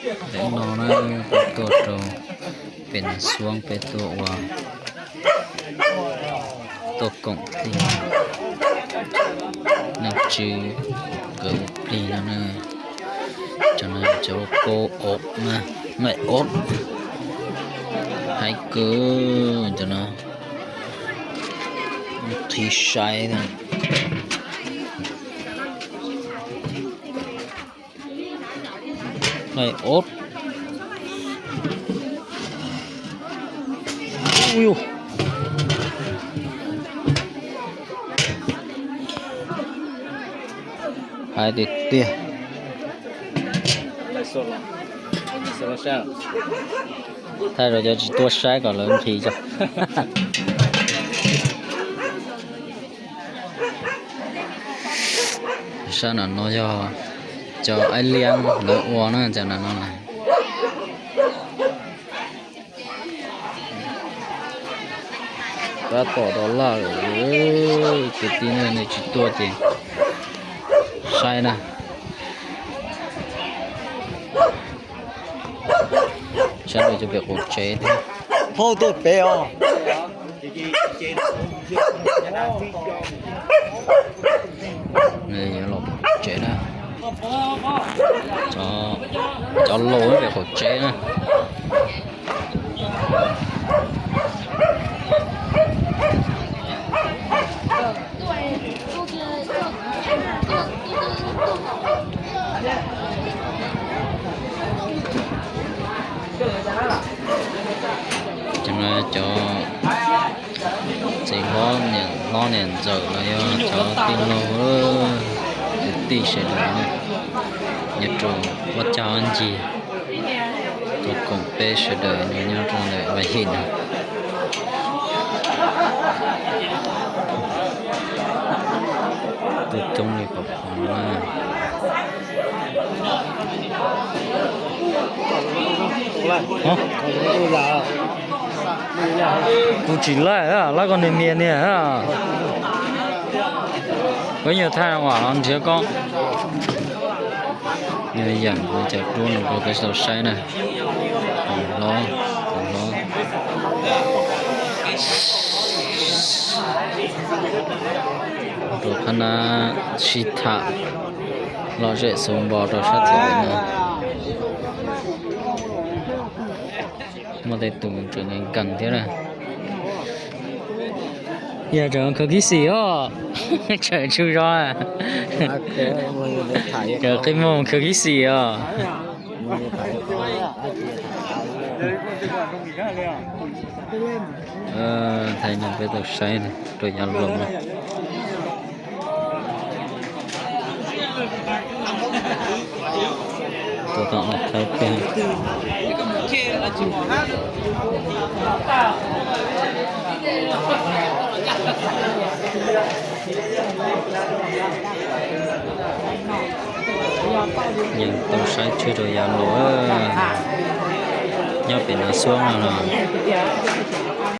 Ntawm no na, peb tuaj rau pem Nas Xuab, peb tuaj ua, tuaj koom plig, neej tswv kawm plig no na. Cov no cov kaub ob na, maim ob, haib kawg cov no, qhib saib na. Maim ob. Haib tiag tiag. Thaij rau cov tsis tuaj saib kom lawv nqhis cov. Sab no no yog cov aib liab lawv ua na, cov no no na. Tab tom rov laj, kwv tij nej tsis tuaj ces saib na. Sab no cov pem qaum tsev thiab. Phauj tuaj pem os. Yuav los tsev na. Cov laus pem qaum tsev na. Cov no cov txiv hlob niam hlob niam ntxawm los yog cov tij laug kwv tij sawv daws nyob rau ua cag ua ncig, tuaj koom peb sawv daws nyob rau ntawm Vaj Him no. Tuaj coob li pom pom no na. Kuv tsis laij, laij koj niag mias niag. Peb nyuag thaij no nrhiav koj. Yog yam li cov duab no kuv peb tsis tau saib na. Hlob, hlob. Rau qhab nab sib tham lom zem xaus npo rau sab tim no. Muaj tej tus tseem nkees nkees thiab na. Yog tseem khaws kib xim os. Tseem tsuj zog. Tseem qi moog khaws kib xim os. Thaij no peb tau saib rau yav loos no. Tau tau thaij peb. Yeej tau saib tswv rau yav loos, nyob pem Nav Xuab no los.